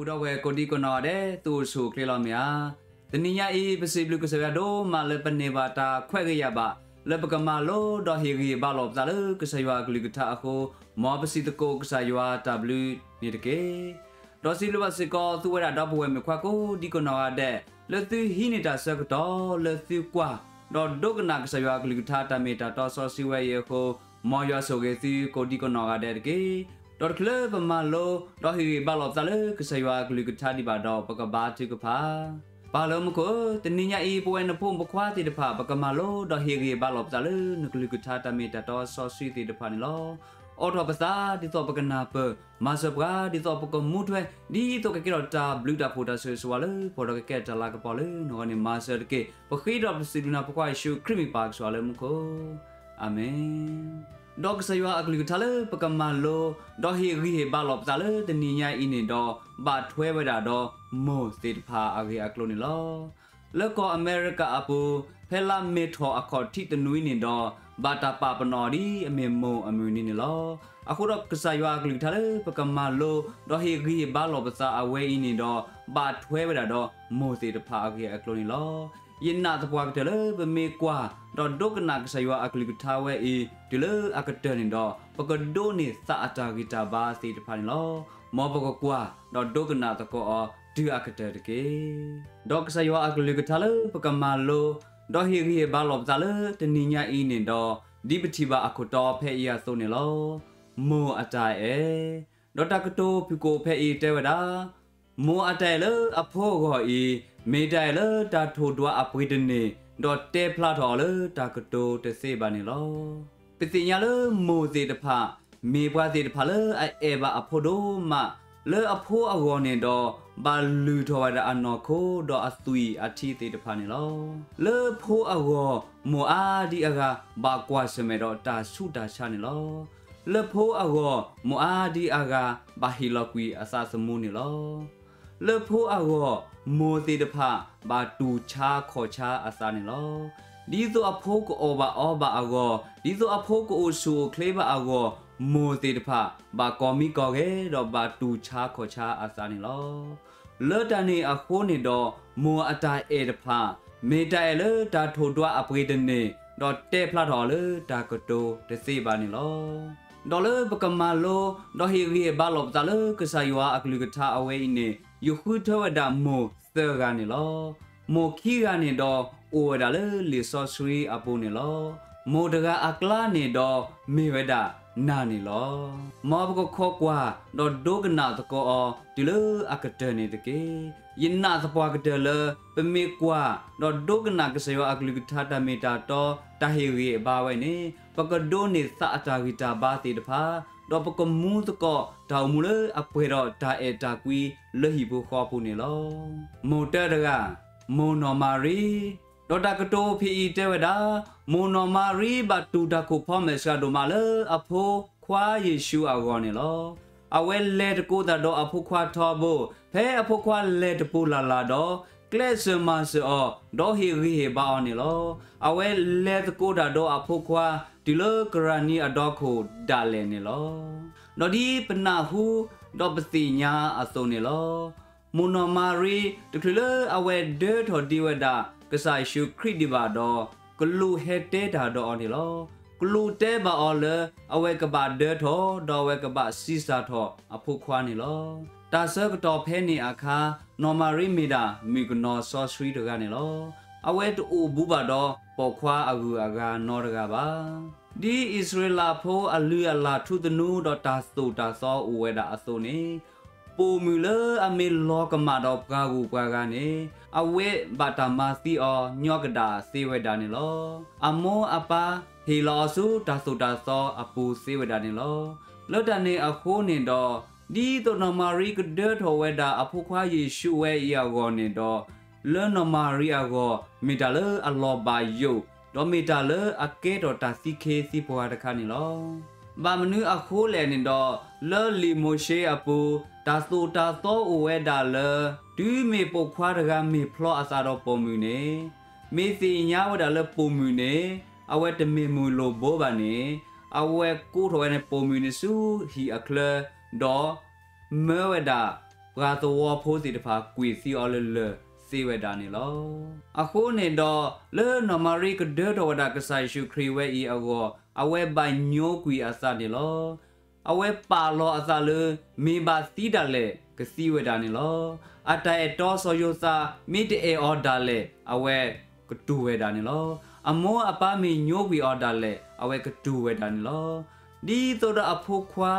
ဒီပုၢ်ဝဲၢ်ကိးဒံကနီၢ်ဂၤဒဲး သုအိၣ်ဆူၣ်အိၣ်ချ့လီၤမ့ၢ်ဧါ. တနံၤညါအံၤ ပစံးဘျုးကစၢ်ယွၤဒိၣ်မးလၢပန့ၢ်ဘၣ်တၢ်ခွဲးဂ့ၤယာ်ဘၣ် လၢပကမၤလိဒီးဟ့ၣ်ဂံၢ်ဟ့ၣ်ဘါလိာ်ပသးလၢကစၢ်ယွၤအကလုၢ်ကထါအဃိ, မ်ပစံးသကိးကစၢ်ယွၤတၢ်ဘျုးန့ၣ်တက့ၢ်. ဒီးစံးဘျုးဘၣ်စ့ၢ်ကီး သုဝဲဒၣ်ဒီပုၢ်ဝဲၢ်မုၣ်ခွါကိးဒံကနီၢ်ဂၤဒဲး လၢသုဟံးန့ၢ်တၢ်ဆၢကတီၢ် လၢသုကွၢ် ဒီးဒိကနၣ်ကစၢ်ယွၤအကလုၢ်ကထါတၢ်မ့ၢ်တၢ်တီစီဆှံဝဲအံၤအဃိ, မ်ယွၤဆိၣ်ဂ့ၤသုကိးဒံကနီၢ်ဂၤဒဲးတက့ၢ်. ဒီးတချုးလၢပမၤလိ ဒီးဟ့ၣ်ဂံၢ်ဟ့ၣ်ဘါလိာ်ပသးလၢကစၢ်ယွၤအကလုၢ်ကထါဒံးဘၣ်ဒီး ပကဘါထုကဖၣ်. ပၢ်လၢမူခိၣ်ဧၢ, တနံၤညါအံၤ ပဝဲနဖိမုၣ်ဖိခွါသ့ၣ်တဖၣ် ပကမၤလိ ဒီးဟ့ၣ်ဂံၢ်ဟ့ၣ်ဘါလိာ်ပသးလၢနကလုၢ်ကထါတၢ်မ့ၢ်တၢ်တီစီဆှံသ့ၣ်တဖၣ်န့ၣ်လီၤ. အိးထီၣ်ပသးဒ်သိးပကနၢ်ပၢၢ်, မၤစၢၤပှၤဒ်သိးပကမူထွဲ, ဒ်သိးကကဲထီၣ်တၢ်ဘျုးတၢ်ဖှိၣ်တၢ်ဆိၣ်ဂ့ၤဆိၣ်ဝါလၢပှၤဒီးကကဲတၢ်လၤကပီၤလၢနဂီၢ်န့ၣ် မၤစၢၤတက့ၢ်. ပဃ့ဒီးပစံးဘျုးနၤ ဖိခွါယ့ၣ်ၡူးခရံာ်မ့ၢ်ပၢ်ကစၢ်လၢမူခိၣ်, အၤမ့ၣ်. ဒီးကစၢ်ယွၤအကလုၢ်ကထါလၢပကမၤလိ ဒီးဟ့ၣ်ဂံၢ်ဟ့ၣ်ဘါလိာ်ပသးလၢတနံၤညါအံၤန့ၣ်ဒီး ဘၣ်ထွဲဝဲဒၣ်ဒီးမိၢ်သ့ၣ်တဖၣ်အဂ့ၢ်အကျိၤန့ၣ်လီၤ. လၢကီၢ်အမဲရကၤအပူၤ, ဖဲလါမ့ၤထီၣ်အခီၣ်ထံးတနွံန့ၣ်ဒီး ဘၣ်တၢ်ပာ်ပနီၣ်ဒ်အမ့ၢ်မိၢ်အမုၢ်နံၤန့ၣ်လီၤ. အဃိဒီးကစၢ်ယွၤအကလုၢ်ကထါလၢပကမၤလိ ဒီးဟ့ၣ်ဂံၢ်ဟ့ၣ်ဘါလိာ်ပသးအဝဲအံၤန့ၣ်ဒီး ဘၣ်ထွဲဝဲဒၣ်ဒီးမိၢ်သ့ၣ်တဖၣ်အဂ့ၢ်အကျိၤန့ၣ်လီၤ. ယနာ်သပှၢ်ကတၢၢ်လၢပမ့ၢ်ကွၢ် ဒီးဒိကနၣ်ကစၢ်ယွၤအကလုၢ်ကထါဝဲအံၤ တုၤလၢအကတၢၢ်န့ၣ်ဒီး ပကဒိးန့ၢ်သးအတၢ်ဂံၢ်တၢ်ဘါသ့ၣ်တဖၣ်န့ၣ်လီၤ. မ်ပကကွၢ် ဒီးဒိကနၣ်သကိးအီၤတုၤအကတၢၢ်တက့ၢ်. ဒီးကစၢ်ယွၤအကလုၢ်ကထါလၢပကမၤလိ ဒီးဟ့ၣ်ဂံၢ်ဟ့ၣ်ဘါလိာ်ပသးလၢတနံၤညါအံၤန့ၣ်ဒီး ဒ်ပထံၣ်ဘၣ်အခိၣ်တီဖဲအံၤအသိးန့ၣ်လီၤ. မိၢ်အတၢ်အဲၣ်, ဒီးတၢ်ကတိၤဖုၣ်ကိာ်ဖဲအံၤတဲဝဲဒၣ် မိၢ်အတၢ်အဲၣ်လၢအဖိအဂီၢ်အံၤ မ့ၢ်တၢ်အဲၣ်လၢတၢ်ထိၣ်ဒွးအပှ့ၤတန့ၢ်, ဒီးတဲဖျါထီၣ်အီၤလၢတၢ်ကတိၤတသ့ဘၣ်န့ၣ်လီၤ. ပသ့ၣ်ညါလၢမိၢ်သ့ၣ်တဖၣ် မ့ၢ်ပှၤသ့ၣ်တဖၣ်လၢအအဲၣ်ဘၣ်အဖိဒိၣ်မး, လၢအဖိအဂီၢ်န့ၣ်ဒီး ဘၣ်လုၢ်ထီၣ်ဝဲဒၣ်အနီၢ်ခိ ဒီးအသွံၣ်အထံသ့ၣ်တဖၣ်န့ၣ်လီၤ. လၢဖိအဂီၢ် မိၢ်အါဒံအါဂၤ ဘၣ်ကွၢ်ဆၢၣ်မဲာ်ဒီးတၢ်ဆူးတၢ်ဆါန့ၣ်လီၤ. လၢဖိအဂီၢ် မိၢ်အါဒံအါဂၤ ဘၣ်ဟ့ၣ်လီၤကွံာ်အသးသမူန့ၣ်လီၤ. လၢဖိအဂီၢ် မိၢ်သ့ၣ်တဖၣ် ဘၣ်တူၢ်ဆါခီၣ်ဆါအသးန့ၣ်လီၤ. ဒ်သိးအဖိကအီၣ်ဘၣ်အီဘၣ်အဂီၢ်, ဒ်သိးအဖိကအိၣ်ဆူၣ်အိၣ်ချ့ဘၣ်အဂီၢ်, မိၢ်သ့ၣ်တဖၣ် ဘၣ်ကီၤမံကီၤဂဲၤ ဒီးဘၣ်တူၢ်ဆါခီၣ်ဆါအသးန့ၣ်လီၤ. လၢတၢ်န့ၣ်အဃိန့ၣ်ဒီး မိၢ်အတၢ်အဲၣ်တဖၣ် မ့ၢ်တၢ်အဲၣ်လၢတၢ်ထိၣ်ဒွးအပှ့ၤတန့ၢ်, ဒီးတဲဖျါထီၣ်အီၤလၢတၢ်ကတိၤတသ့ဘၣ်န့ၣ်လီၤ. ဒီးလၢပကမၤလိ ဒီးဟ့ၣ်ဂံၢ်ဟ့ၣ်ဘါလိာ်ပသးလၢကစၢ်ယွၤအကလုၢ်ကထါအဝဲအံၤန့ၣ် ယဃုထၢဝဲဒၣ်မိၢ်သၢဂၤန့ၣ်လီၤ. မိၢ်ခံဂၤန့ၣ်ဒီး အိၣ်ဝဲဒၣ်လၢလံာ်စီဆှံအပူၤန့ၣ်လီၤ. မိၢ်တဂၤအကျါန့ၣ်ဒီး မ့ၢ်ဝဲဒၣ်နၤန့ၣ်လီၤ. မ်ပကခိးကွၢ် ဒီးဒိကနၣ်သကိးအီၤ တုၤလၢအကတၢၢ်န့ၣ်တက့ၢ်. ယနာ်သပှၢ်ကတၢၢ်လၢ ပမ့ၢ်ကွၢ် ဒီးဒိကနၣ်ကစၢ်ယွၤအကလုၢ်ကထါတၢ်မ့ၢ်တၢ်တီ တၢ်ဟ့ၣ်ဂံၢ်ဟ့ၣ်ဘါဝဲန့ၣ် ပကဒိးန့ၢ်သးအတၢ်ဂံၢ်တၢ်ဘါသ့ၣ်တဖၣ်, ဒီးပကမူသကိးတၢ်အိၣ်မူလၢအပှဲၤဒီးတၢ်အဲၣ်တၢ်ကွံလၢဟံၣ်ဖိဃီဖိပူၤန့ၣ်လီၤ. မိၢ်တၢတဂၤ, မိၢ်နီၢ်မၤရံ, ဒီးတၢ်ကတိၤဖဲအံၤတဲဝဲဒၣ်, မိၢ်နီၢ်မၤရံဘၣ်တူၢ်တၢ်ခိၣ်ဖီမဲာ်ဆှးဒိၣ်မးလၢအဖိခွါယ့ၣ်ၡူးအဂီၢ်န့ၣ်လီၤ. အဝဲလဲၤသကိးသးဒီးအဖိခွါထီဘိ, ဖဲအဖိခွါလဲၤတပူၤလၢ်လၢ်ဒီး ကျဲးစၢးမၤစၢၤအီၤ, ဒီးဟ့ၣ်ဂံၢ်ဟ့ၣ်ဘါအီၤန့ၣ်လီၤ. အဝဲလဲၤသကိးတၢ်ဒီးအဖိခွါ တုၤလၢကရၢနံအဒီခိၣ်ဒၣ်လဲာ်န့ၣ်လီၤ. ဒီးဒ်ပနၢ်ဟူ ဒီးပသ့ၣ်ညါအသိးန့ၣ်လီၤ. မိၢ်နီၢ်မၤရံ တချုးလၢအဝဲဒၢထီၣ်ဒံးဝဲဒၣ် ကစၢ်ယ့ၣ်ၡူးခရံာ်ဒံးဘၣ်ဒီး ကလူးဟဲတဲတၢ်ဒီးအီၤန့ၣ်လီၤ. ကလူးတဲဘၣ်အီၤလၢ အဝဲကဘၣ်ဒၢထီၣ် ဒီးအဝဲကဘၣ်ဆံးစၢ်ထီၣ်အဖိခွါန့ၣ်လီၤ. တၢ်ဆၢကတီၢ်ဖဲန့ၣ်အခါ နီၢ်မၤရံမ့ၢ်ဒၣ်မုၣ်ကနီၤစီဆှံတဂၤန့ၣ်လီၤ. အဝဲတအိၣ်ဘူးဘၣ်ဒီးပိာ်ခွါအဂုၤအဂၤနီတဂၤဘၣ်. ဒ်အံၣ်စရ့လးဖိအလုၢ်အလၢ်ထူသနူဒီးတၢ်သိၣ်တၢ်သီအိၣ်ဝဲဒၣ်အသိးန့ၣ်, ပိာ်မုၣ်လၢအမ့ၢ်လီၤကမၣ်ဒီးပှၤဂုၤပှၤဂၤန့ၣ်, အဝဲဘၣ်တၢ်မၤသံအီၤ ညီကဒၣ်သ့ဝဲဒၣ်န့ၣ်လီၤ. အမိၢ်အပၢ်ဟ့ၣ်လီၤအီၤဆူတၢ်သိၣ်တၢ်သီအပူၤသ့ဝဲဒၣ်န့ၣ်လီၤ. လၢတၢ်န့ၣ်အဃိန့ၣ်ဒီး, ဒ်သိးနီၢ်မၤရံကဒၢထီၣ်ဝဲဒၣ်အဖိခွါယ့ၣ်ၡူးဝဲအံၤအဂီၢ်န့ၣ်ဒီး, လၢနီၢ်မၤရံအဂီၢ် မ့ၢ်တၢ်လၢအလီၤဘၣ်ယိၣ်, ဒီးမ့ၢ်တၢ်လၢအကဲထီၣ်တၢ်သံခ့သံပှၤတခါန့ၣ်လီၤ. ဘၣ်မနုၤအဃိလဲၣ်န့ၣ်ဒီး, လၢလံာ်မိၤၡ့အပူၤ တၢ်သိၣ်တၢ်သီအိၣ်ဝဲဒၣ်လၢ တုၤမ့ၢ်ပိာ်ခွါတဂၤမ့ၢ်ဖျီအသးဒီးပိာ်မုၣ်န့ၣ်, မ့ၢ်သ့ၣ်ညါဝဲဒၣ်လၢပိာ်မုၣ်န့ၣ် အဝဲတမ့ၢ်မုၢ်လိၣ်ဘိဘၣ်န့ၣ်, အဝဲကိးထီၣ်ဝဲန့ၣ်ပိာ်မုၣ်န့ၣ်ဆူဟံၣ်အချၢ, ဒီးမၢဝဲဒၣ် ပှၤသဝီဖိသ့ၣ်တဖၣ်ကွံာ်သံအီၤလၢလၢၢ်သ့ဝဲဒၣ်န့ၣ်လီၤ. အဃိန့ၣ်ဒီး လၢနီၢ်မၤရံကဒၢထီၣ်ဝဲဒၣ်ကစၢ်ယ့ၣ်ၡူးခရံာ်ဝဲအံၤအဂီၢ် အဝဲဘၣ်ညိကွံာ်အသးန့ၣ်လီၤ. အဝဲပာ်လီၤအသးလၢ မ့ၢ်ဘၣ်သံဒၣ်လဲာ် ကသံဝဲဒၣ်န့ၣ်လီၤ. အတၢ်အဲၣ်တီစီၤယိၤသး မ့ၢ်တအဲၣ်အီၤဒၣ်လဲာ် အဝဲကတူၢ်ဝဲဒၣ်န့ၣ်လီၤ. အမိၢ်အပၢ်မ့ၢ်ညိကွံာ်အီၤဒၣ်လဲာ် အဝဲကတူၢ်ဝဲဒၣ်န့ၣ်လီၤ. ဒ်သိးဒီးအဖိခွါ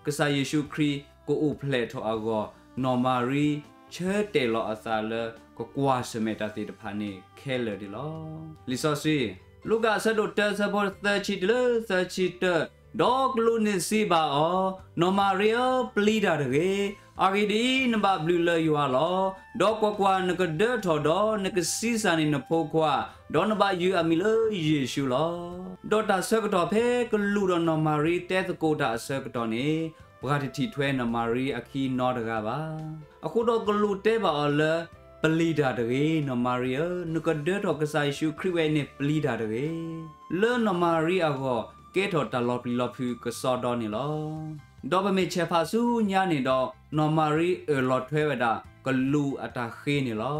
ကစၢ်ယ့ၣ်ၡူးခရံာ် ကအိၣ်ဖျဲၣ်ထီၣ်အဂီၢ် နီၢ်မၤရံ ဆၢတဲာ်လီၤအသးလၢ ကကွၢ်ဆၢၣ်မဲာ်တၢ်သ့ၣ်တဖၣ်န့ၣ်ခဲလၢာ်န့ၣ်လီၤ. လံာ်စီဆှံ လူၤကၣ်အဆၢဒိၣ်တၢ အဆၢဖိသၢဆံတုၤလၢသၢဆံတၢ, ဒီးကလူးန့ၣ်စံးဘၣ်အီၤ, နီၢ်မၤရံဧၢ, ပျံၤတၢ်တဂ့ၤ, အဂ့ၢ်ဒ်အံၤ, နဘၣ်ဘျုးလၢယွၤလီၤ. ဒီးကွၢ်ကွၢ်, နကဒၢထီၣ်ဒီး နကဆံးစၢ်န့ၢ်နဖိခွါ, ဒီးနဘၣ်ယုၢ်အမံၤလၢယ့ၣ်ၡူးလီၤ. ဒီးတၢ်ဆၢကတီၢ်ဖဲကလူးဒီးနီၢ်မၤရံတဲသကိးတၢ်အဆၢကတီၢ်န့ၣ်, ပှၤတထံၣ်ထွဲနီၢ်မၤရံအခံနီတဂၤဘၣ်. အဃိဒီးကလူးတဲဘၣ်အီၤလၢ ပျံၤတၢ်တဂ့ၤ, နီၢ်မၤရံဧၢ, နကဒၢထီၣ်ကစၢ်ယ့ၣ်ၡူးခရံာ်ဝဲအံၤန့ၣ် ပျံၤတၢ်တဂ့ၤ. လၢနီၢ်မၤရံအဂီၢ် ကဲထီၣ်တၢ်လီၤပျံၤလီၤဖုးကစီဒီန့ၣ်လီၤ. ဒီးပမ့ၢ်ဆဲးဖးဆူညါန့ၣ်ဒီး နီၢ်မၤရံအၢၣ်လီၤထွဲဝဲဒၣ်ကလူးအတၢ်ဃ့န့ၣ်လီၤ.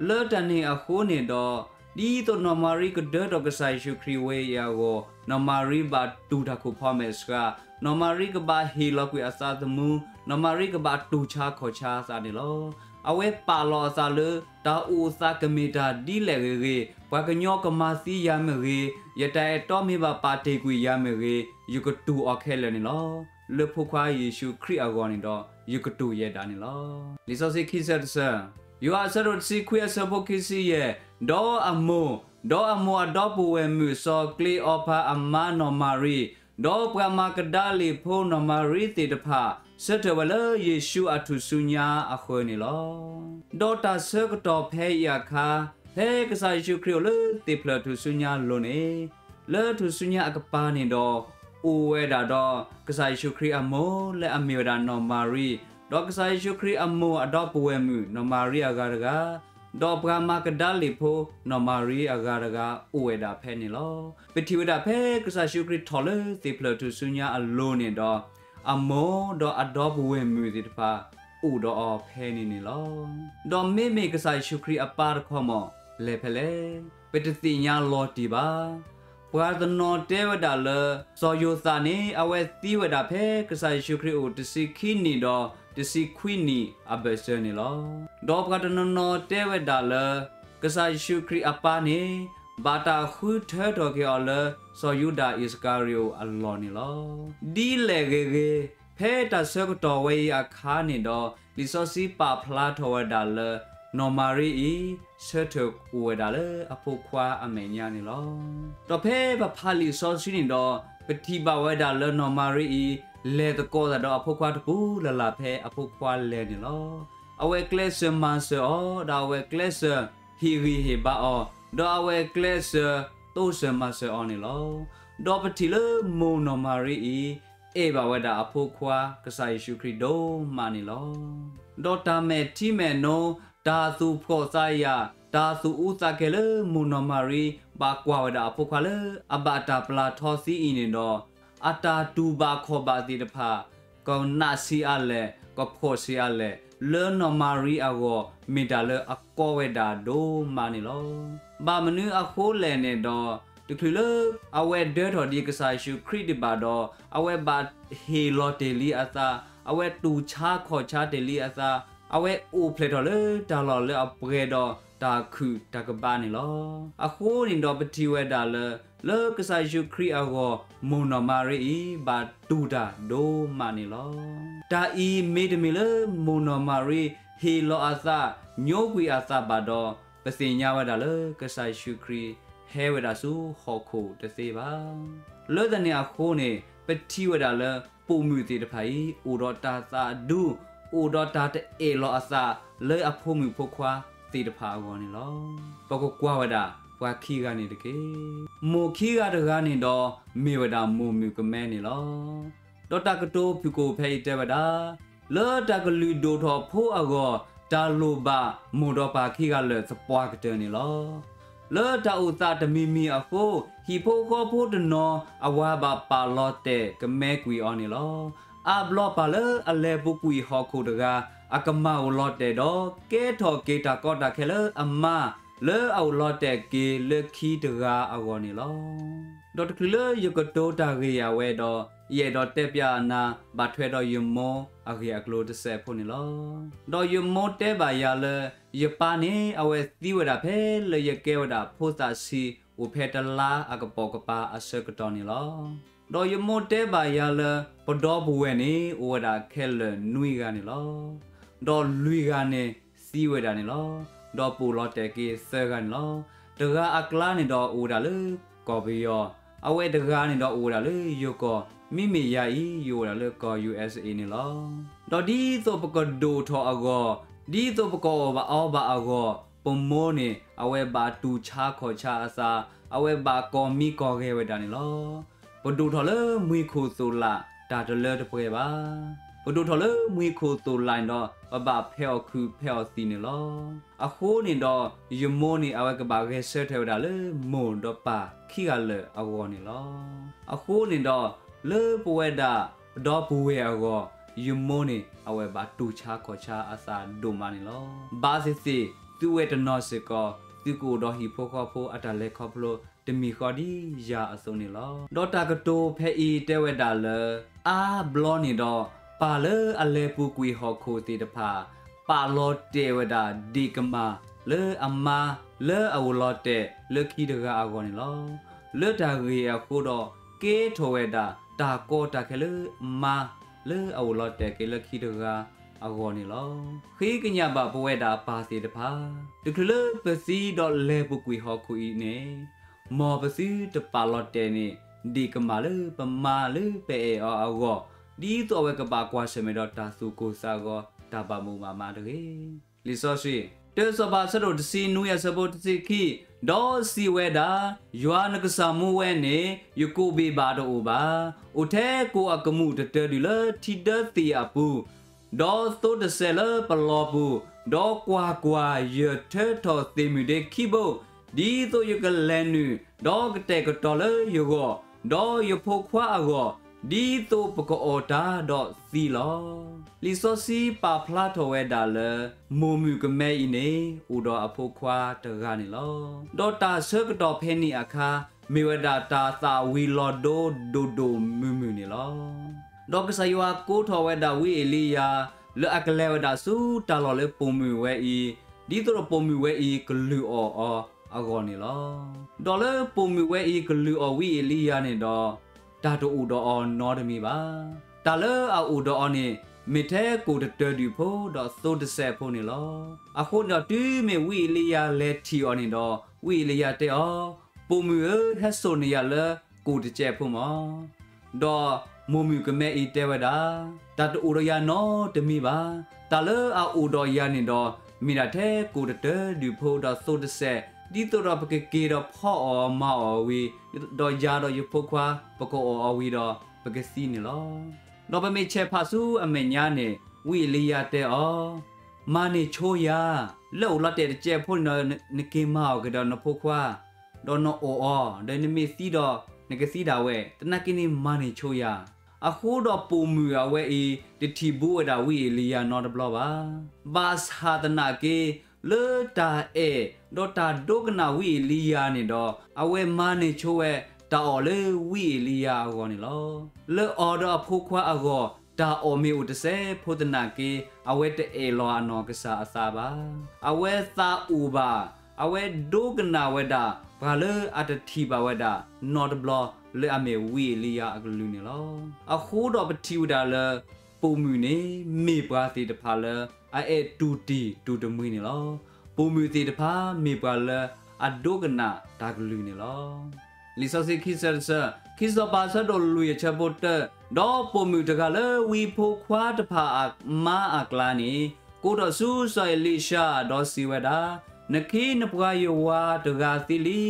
လၢတၢ်န့ၣ်အဃိန့ၣ်ဒီး ဒ်သိးနီၢ်မၤရံကဒၢထီၣ်ကစၢ်ယ့ၣ်ၡူးခရံာ်ဝဲအံၤအဂီၢ် နီၢ်မၤရံဘၣ်တူၢ်တၢ်ခိၣ်ဖီမဲာ်ဆှး, နီၢ်မၤရံကဘၣ်ဟ့ၣ်လီၤကွံာ်အသးသမူ, နီၢ်မၤရံကဘၣ်တူၢ်ဆါခီၣ်ဆါအသးန့ၣ်လီၤ. အဝဲပာ်လီၤအသးလၢ တၢ်အိၣ်သးကမ့ၢ်တၢ်ဒ်လဲၣ်ဂ့ၤဂ့ၤ, ပှၤကညီကမၤသံယၤမ့ၢ်ဂ့ၤ, ယတၢ်အဲၣ်တီမ့ၢ်ဘၣ်ပာ်တ့ၢ်ကွံာ်ယၤမ့ၢ်ဂ့ၤ, ယကတူၢ်အီၤခဲလၢာ်န့ၣ်လီၤ. လၢဖိခွါယ့ၣ်ၡူးခရံာ်အဂီၢ်န့ၣ်ဒီး ယကတူၢ်ယဲဒၣ်န့ၣ်လီၤ. လံာ်စီဆှံခံဆၢတဆၢ, ယိၤဟၣ်အဆၢဒိၣ်တဆံခွံအဆၢဖိခံဆံယဲၢ်, ဒီးအမိၢ်, ဒီးအမိၢ်အဒီပုၢ်ဝဲၢ်မုၣ်စီၤကျ့အီၤဖးအမါနီၢ်မၤရံ, ဒီးပှၤမၤကဒၤလ့ၣ်ဖိနီၢ်မၤရံသ့ၣ်တဖၣ် ဆၢထၢၣ်ဝဲလၢယ့ၣ်ၡူးအထူၣ်စုညါအဃၢၤန့ၣ်လီၤ. ဒီးတၢ်ဆၢကတီၢ်ဖဲအံၤအခါ, ဖဲကစၢ်ယ့ၣ်ၡူးခရံာ်အိၣ်လၢသ့ၣ်ဖျၢၣ်ထူၣ်စုညါအလိၤန့ၣ်, လၢထူၣ်စုညါအကပၤန့ၣ်ဒီး အိၣ်ဝဲဒၣ်ဒီး ကစၢ်ယ့ၣ်ၡူးခရံာ်အမိၢ်လၢအမ့ၢ်ဝဲဒၣ်နီၢ်မၤရံ, ဒီးကစၢ်ယ့ၣ်ၡူးခရံာ်အမိၢ်အဒီပုၢ်ဝဲၢ်မုၣ်နီၢ်မၤရံအဂၤတဂၤ, ဒီးပှၤမၤကဒၤလ့ၣ်ဖိနီၢ်မၤရံအဂၤတဂၤ အိၣ်ဝဲဒၣ်ဖဲန့ၣ်လီၤ. ပထံၣ်ဝဲဒၣ်ဖဲကစၢ်ယ့ၣ်ၡူးခရံာ်ထီၣ်လၢသ့ၣ်ဖျၢၣ်ထူၣ်စုညါအလိၤန့ၣ်ဒီး အမိၢ်ဒီးအဒီပုၢ်ဝဲၢ်မုၣ်သ့ၣ်တဖၣ် အိၣ်ဒီးအီၤဖဲန့ၣ်န့ၣ်လီၤ. ဒီးမ့မ့ၢ်ကစၢ်ယ့ၣ်ၡူးခရံာ်အပၢ်တခီမီၤ လဲၤဖဲလဲၣ်, ပတသ့ၣ်ညါလီၤတံၢ်ဘၣ်. ပှၤတနီၤတဲဝဲဒၣ်လၢ စီၤယိၤသးန့ၣ် အဝဲသံဝဲဒၣ်ဖဲကစၢ်ယ့ၣ်ၡူးခရံာ်အိၣ်တဆံခံနံၣ်ဒီးတဆံခွံနံၣ်အဘၢၣ်စၢၤန့ၣ်လီၤ. ဒီးပှၤတနီၤနီၤတဲဝဲဒၣ်လၢ ကစၢ်ယ့ၣ်ၡူးခရံာ်အပၢ်န့ၣ် ဘၣ်တၢ်ဃုထၢထီၣ်က့ၤအီၤလၢ စီၤယူဒၤအံၣ်စကၤရံၤအိၣ်အလီၢ်န့ၣ်လီၤ. ဒ်လဲၣ်ဂ့ၤဂ့ၤ, ဖဲတၢ်ဆၢကတီၢ်ဝဲအံၤအခါန့ၣ်ဒီး လံာ်စီဆှံပာ်ဖျါထီၣ်ဝဲဒၣ်လၢ နီၢ်မၤရံအံၤ ဆၢထၢၣ်အိၣ်ဝဲဒၣ်လၢအဖိခွါအမဲာ်ညါန့ၣ်လီၤ. ဒီးဖဲပဖးလံာ်စီဆှံန့ၣ်ဒီး ပထံၣ်ဘၣ်ဝဲဒၣ်လၢနီၢ်မၤရံအံၤ လဲၤသကိးသးဒီးအဖိခွါတပူၤလၢ်လၢ်ဖဲအဖိခွါလဲၤန့ၣ်လီၤ. အဝဲကျဲးစၢးမၤစၢၤအီၤ, ဒီးအဝဲကျဲးစၢး ဟ့ၣ်ဂံၢ်ဟ့ၣ်ဘါအီၤ, ဒီးအဝဲကျဲးစၢး တိစၢၤမၤစၢၤအီၤန့ၣ်လီၤ. ဒီးပထံၣ်လၢမိၢ်နီၢ်မၤရံအံၤ အဲၣ်ဘၣ်ဝဲဒၣ်အဖိခွါ ကစၢ်ယ့ၣ်ၡူးခရံာ်ဒိၣ်မးန့ၣ်လီၤ. ဒီးတၢ်မဲာ်ထံမဲာ်နိ, တၢ်သူၣ်ဖှီၣ်သးယာ်, တၢ်သူၣ်အူသးကဲၤလၢမိၢ်နီၢ်မၤရံ ဘၣ်ကွၢ်ဝဲဒၣ်အဖိခွါလၢအဘၣ်တၢ်ပျၢ်ထီသံအံၤန့ၣ်ဒီး အတၢ်တူၢ်ဘၣ်ခီၣ်ဘၣ်သ့ၣ်တဖၣ် ကနးဆံးအါလဲၣ်, ကဖှီၣ်ဆံးအါလဲၣ်, လၢနီၢ်မၤရံအဂီၢ် မ့ၢ်တၢ်လၢအကီဝဲဒၣ်ဒိၣ်မးန့ၣ်လီၤ. ဘၣ်မနုၤအဃိလဲၣ်န့ၣ်ဒီး တချုးလၢအဝဲဒၢထီၣ်ဒံးကစၢ်ယ့ၣ်ၡူးခရံာ်ဒံးဘၣ်ဒီး အဝဲဘၣ်ဟ့ၣ်လီၤတ့ၢ်လံအသး, အဝဲတူၢ်ဆါခီၣ်ဆါတ့ၢ်လံအသး, အဝဲအိၣ်ဖျဲၣ်ထီၣ်လၢတၢ်လီၢ်လၢအပှဲၤဒီးတၢ်ခုၣ်တၢ်ကဘၣ်န့ၣ်လီၤ. အဃိန့ၣ်ဒီးပထံၣ်ဝဲဒၣ်လၢ လၢကစၢ်ယ့ၣ်ၡူးခရံာ်အဂီၢ် မိၢ်နီၢ်မၤရံအံၤ ဘၣ်တူၢ်တၢ်ဒိၣ်မးန့ၣ်လီၤ. တၢ်အံၤမ့တမ့ၢ်လၢမိၢ်နီၢ်မၤရံ ဟ့ၣ်လီၤအသး ညိကွံာ်အသးဘၣ်ဒီး ပသ့ၣ်ညါဝဲဒၣ်လၢ ကစၢ်ယ့ၣ်ၡူးခရံာ် ဟဲဝဲဒၣ်ဆူဟီၣ်ခိၣ်တသ့ဘၣ်. လၢတၢ်န့ၣ်အဃိန့ၣ် ပထံၣ်ဝဲဒၣ်လၢ ပိာ်မုၣ်သ့ၣ်တဖၣ်အံၤ အိၣ်ဒီးတၢ်သးဒူ, အိၣ်ဒီးတၢ်တအဲၣ်လီၤအသး လၢအဖိမုၣ်ဖိခွါသ့ၣ်တဖၣ်အဂီၢ်န့ၣ်လီၤ. ပကကွၢ်ဝဲဒၣ် ပှၤခံဂၤန့ၣ်တက့ၢ်. မိၢ်ခံဂၤတဂၤန့ၣ်ဒီး မ့ၢ်ဝဲဒၣ်မိၢ်မုၣ်ကမဲန့ၣ်လီၤ. ဒီးတၢ်ကတိၤဖုၣ်ကိာ်ဖဲအံၤတဲဝဲဒၣ်, လၢတၢ်ကလုၢ်ဒိၣ်ထီၣ်ဖိအဂီၢ် တၢ်လိၣ်ဘၣ်မိၢ်ဒီးပၢ်ခံဂၤလၢာ်သပှၢ်ကတၢၢ်န့ၣ်လီၤ. လၢတၢ်အိၣ်သးတမံၤမံၤအဃိ ဟံၣ်ဖိဃီဖိတနီၤ အဝၤဘၣ်ပာ်လီၤတဲာ်ကမဲကွံာ်အီၤန့ၣ်လီၤ. အါဘျီပၢ်လၢအလဲၤပူၤကွံာ်ဟီၣ်ခိၣ်တဂၤ အကမၢ်အိၣ်လီၤတဲာ်ဒီး ကဲထီၣ်က့ၤတၢ်ကီတၢ်ခဲလၢအမါ လၢအအိၣ်လီၤတဲာ်က့ၤလၢခံတဂၤအဂီၢ်န့ၣ်လီၤ. ဒီးတချုးလၢယကတိၤတၢ်ဂ့ၢ်အဝဲဒီး ယအဲၣ်ဒိးတဲပျးနၤ ဘၣ်ထွဲဒီးယမိၢ်အဂ့ၢ်အကျိၤတစဲးဖိန့ၣ်လီၤ. ဒီးယမိၢ်တဲဘၣ်ယၤလၢ ယပၢ်န့ၣ် အဝဲသံဝဲဒၣ်ဖဲလၢယကဲဝဲဒၣ်ဖိသၣ်ဆံး အိၣ်ဖဲတလါအကပိာ်ကပၤအဆၢကတီၢ်န့ၣ်လီၤ. ဒီးယမိၢ်တဲဘၣ်ယၤလၢ ပဒီပုၢ်ဝဲၢ်န့ၣ် အိၣ်ဝဲဒၣ်ခဲလၢာ်နွံဂၤန့ၣ်လီၤ. ဒီးလွံၢ်ဂၤန့ၣ်သံဝဲဒၣ်န့ၣ်လီၤ. ဒီးပအိၣ်လီၤတဲာ်က့ၤသၢဂၤန့ၣ်လီၤ. တဂၤအကျါန့ၣ်ဒီးအိၣ်ဝဲဒၣ်လၢကီၢ်ပယီၤ, အဝဲတဂၤန့ၣ်ဒီးအိၣ်ဝဲဒၣ်လၢယိၤကီၢ်, မ့မ့ၢ်ယၤအံၤ ယအိၣ်ဝဲဒၣ်လၢကီၢ် ယူၣ်အဲၣ်စ့ၣ်အ့န့ၣ်လီၤ. ဒီးဒ်သိးပကဒိၣ်ထီၣ်အဂီၢ်, ဒ်သိးပကအီၣ်ဘၣ်အီဘၣ်အဂီၢ်, ပမိၢ်န့ၣ် အဝဲဘၣ်တူၢ်ဆါခီၣ်ဆါအသး, အဝဲဘၣ်ကီၢ်မံကီၢ်ဂဲၤဝဲဒၣ်န့ၣ်လီၤ. ပဒိၣ်ထီၣ်လၢမှံခိၣ်သိၣ်လာ် တၢ်တလၢတပှဲၤဘၣ်. ပဒိၣ်ထီၣ်လၢမှံခိၣ်သိၣ်လာ်န့ၣ်ဒီး ပဘၣ်ဖဲးအီၣ်ခုးဖဲးအီၣ်သံးန့ၣ်လီၤ. အဃိန့ၣ်ဒီး ယမိၢ်န့ၣ် အဝဲကဘၣ်ဂဲၤဆၢထၢၣ်ဝဲဒၣ်လၢမိၢ်ဒီးပၢ်ခံဂၤလၢာ်အဂီၢ်န့ၣ်လီၤ. အဃိန့ၣ်ဒီး လၢပဝဲဒၣ်ပဒီပုၢ်ဝဲၢ်အဂီၢ်, ယမိၢ်န့ၣ် အဝဲဘၣ်တူၢ်ဆါခီၣ်ဆါအသးဒိၣ်မးန့ၣ်လီၤ. ဘၣ်သ့ၣ်သ့ၣ် သုဝဲတနီၤစ့ၢ်ကီး သုကအိၣ်ဒီးဟံၣ်ဖိဃီဖိအတၢ်လဲၤခီဖျိ တမံၤဃီဒ်ယၤအသိးန့ၣ်လီၤ. ဒီးတၢ်ကတိၤဖဲအံၤတဲဝဲဒၣ်လၢ အါဘျီန့ၣ်ဒီး ပၢ်လၢအလဲၤပူၤကွံာ်ဟီၣ်ခိၣ်သ့ၣ်တဖၣ် ပာ်လီၤတဲာ်ဝဲဒၣ်ဒ့ၣ်ကမၢ်လၢအမါ လၢအအိၣ်လီၤတဲာ်လၢခံတဂၤအဂီၢ်န့ၣ်လီၤ. လၢတၢ်ဂ့ၢ်အဃိဒီး ကဲထီၣ်ဝဲဒၣ်တၢ်ကီတၢ်ခဲလၢမါ လၢအအိၣ်လီၤတဲာ်က့ၤလၢခံတဂၤအဂီၢ်န့ၣ်လီၤ. ဃ့ကညးဘၣ်ပဝဲဒၣ်ပၢ်သ့ၣ်တဖၣ်, တချုးလၢပသံဒီးလဲၤပူၤကွံာ်ဟီၣ်ခိၣ်အံၤန့ၣ်, မ်ပသုတပာ်လီၤတဲာ်န့ၢ် ဒ့ၣ်ကမၢ်လၢပမါလၢပအဲၣ်အီၤအဂီၢ်, ဒ်သိးအဝဲကဘၣ်ကွၢ်ဆၢၣ်မဲာ်ဒီးတၢ်သူၣ်ကိၢ်သးဂီၤ တၢ်ဘၣ်မိၣ်ဘၣ်မးတဂ့ၤ. လံာ်စီဆှံ တၢစီၤပၤအဆၢဒိၣ်တဆံနွံအဆၢဖိတဆံခံ, ဒီးစံးဝဲဒၣ်, ယွၤနကစၢ်မူဝဲန့ၣ် ယကိာ်ဘ့ၣ်ဘၣ်တအိၣ်ဘၣ်. အိၣ်ထဲကိာ်အကမူၣ်တတၢၤဒုၣ်လၢထံဒၢသ့ၣ်အပူၤ, ဒီးသိတစဲးလၢပလီပူၤ, ဒီးကွၢ်ကွၢ်, ယထၢထီၣ်သ့ၣ်မုၣ်ဒ့ခံဘိ, ဒ်သိးယကလဲၤနုာ်, ဒီးကတဲာ်ကတီၤလၢယဂီၢ်, ဒီးယဖိခွါအဂီၢ်, ဒ်သိးပကအီၣ်တၢ်ဒီးသံလီၤ. လံာ်စီဆှံပာ်ဖျါထီၣ်ဝဲဒၣ်လၢ မိၢ်မုၣ်ကမဲအံၤန့ၣ် အိၣ်ဒီးအဖိခွါတဂၤန့ၣ်လီၤ. ဒီးတၢ်ဆၢကတီၢ်ဖဲန့ၣ်အခါ မ့ၢ်ဝဲဒၣ်တၢ်သၣ်ဝံၤလီၤဒိဒိၣ်မုၢ်မုၢ်န့ၣ်လီၤ. ဒီးကစၢ်ယွၤကိးထီၣ်ဝဲဒၣ်ဝံအ့လံယၤ လၢအကလဲၤဝဲဒၣ်ဆူတၢ်လီၢ်လၢပိာ်မုၣ်ဝဲအံၤ, ဒ်သိးဒီးပိာ်မုၣ်ဝဲအံၤကလုၢ်အီၣ်အီၤအဂီၢ်န့ၣ်လီၤ. ဒီးလၢပိာ်မုၣ်ဝဲအံၤကလုၢ်အီၣ်ဝံအ့လံယၤန့ၣ်ဒီး တၢ်တအိၣ်ဒီးအီၤနီတမံၤဘၣ်. တၢ်လၢအအိၣ်ဒီးအီၤန့ၣ် မ့ၢ်ထဲကိာ်တတၢၤဒုၣ်ဖိဒီးသိတစဲးဖိန့ၣ်လီၤ. အဃိန့ၣ်ဒီးတုၤမ့ၢ်ဝံအ့လံယၤလဲၤထံၣ်အီၤန့ၣ်ဒီး ဝံအ့လံယၤတဲအီၤ, ပိာ်မုၣ်ဧၢ, ဟဲစိာ်န့ၢ်ယၤလၢကိာ်တစဲးဖိမၢ်. ဒီးမိၢ်မုၣ်ကမဲအံၤတဲဝဲဒၣ်, တၢ်တအိၣ်ဒီးယၤနီတမံၤဘၣ်. တၢ်လၢအအိၣ်ဒီးယၤန့ၣ်ဒီး မ့ၢ်ဒၣ်ထဲကိာ်တတၢၤဒုၣ်ဖိဒီးသိတစဲး, ဒ်သိးဒီးပကက့ၤဒီးဖီအီၣ်မၤအီၣ်ဝံၤ, ဒီးယၤဒီးယဖိခွါ ပကအီၣ်အီၤဝံၤဒီး ပကသံန့ၣ်လီၤ. ဒီးပမ့ၢ်ဆဲးဖးဆူအမဲာ်ညါန့ၣ် ဝံအ့လံယၤတဲအီၤ, မၤန့ၢ်ဆိယၤ, လၢအိၣ်လီၤတဲာ်တစဲးဖိန့ၣ်ဒီး နက့ၤမၤအီၣ်က့ၤဒီးနဖိခွါ, ဒီးနအီၣ်အီၤ, ဒီးနမ့ၢ်သံဒီး နကသံဒၣ်ဝဲ, သနာ်က့န့ၣ် မၤန့ၢ်ဆိယၤ. အဃိဒီးပိာ်မုၣ်အဝဲအံၤ တထံၣ်ဘူးဝဲဒၣ်ဝံအ့လံယၤနီတဘျီဘၣ်. ဘၣ်ဆၣ်သနာ်က့ လၢတၢ်အဲၣ် ဒီးတၢ်ဒိကနၣ်ဝံအ့လံယၤန့ၣ်ဒီး အဝဲမၤန့ၢ်ဆိဝဲ တၢ်အီၣ်လၢဝံအ့လံယၤအဂီၢ်န့ၣ်လီၤ. လၢအီၤဒီးအဖိခွါအဂီၢ် တၢ်အီၣ်မ့ၢ်အိၣ်တစဲးဖိသနာ်က့ အဝဲတအဲၣ်လီၤအနီၢ်ကစၢ်အသးဘၣ်. အဝဲသးအိၣ်ဘၣ်, အဝဲဒိကနၣ်ဝဲဒၣ် ပှၤလၢအတထံၣ်ဘၣ်ဝဲဒၣ်နီတဘျီ လၢအမ့ၢ်ဝံအ့လံယၤအကလုၢ်န့ၣ်လီၤ. အဃိဒီးပထံၣ်ဝဲဒၣ်လၢ ပိာ်မုၣ်န့ၣ် မ့ၢ်ပှၤသ့ၣ်တဖၣ်လၢ အအဲၣ်တူၢ်တံၢ်တူၢ်တမှံၤန့ၣ်လီၤ. ပိာ်မုၣ်သ့ၣ်တဖၣ် မ့ၢ်ပှၤလၢအဒိကနၣ်တၢ်ကလုၢ်န့ၣ်လီၤ. လံာ်စီဆှံခံဆၢတဆၢ, ခံစီၤပၤဆၢဒိၣ်လွံၢ်အဆၢဖိတၢ, ဒီးပိာ်မုၣ်တဂၤလၢဝံဖိခွါတဖၣ်အမါအကျါန့ၣ် ကိးထီၣ်ဆူစီၤအ့လံၡါ ဒီးစံးဝဲဒၣ်, နခ့နပှၤယဝၤတဂၤသံလံ,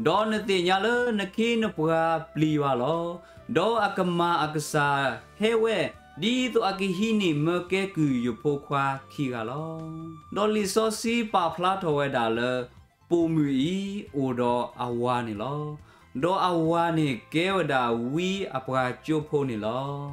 ဒီးနသ့ၣ်ညါလၢနခ့နပှၤပျံၤယွၤလီၤ. ဒီးအကမၤအကစၢ်ဟဲဝဲ, ဒ်သိးအကဟံးန့ၢ်မၢကဲကုၢ်ယဖိခွါခံဂၤလီၤ. ဒီးလံာ်စီဆှံပာ်ဖျါထီၣ်ဝဲဒၣ်လၢ ပိာ်မုၣ်အံၤအိၣ်ဒီးအဝၤန့ၣ်လီၤ. ဒီးအဝၤန့ၣ်ကဲဝဲဒၣ်ဝံအပှၤကၠိဖိန့ၣ်လီၤ.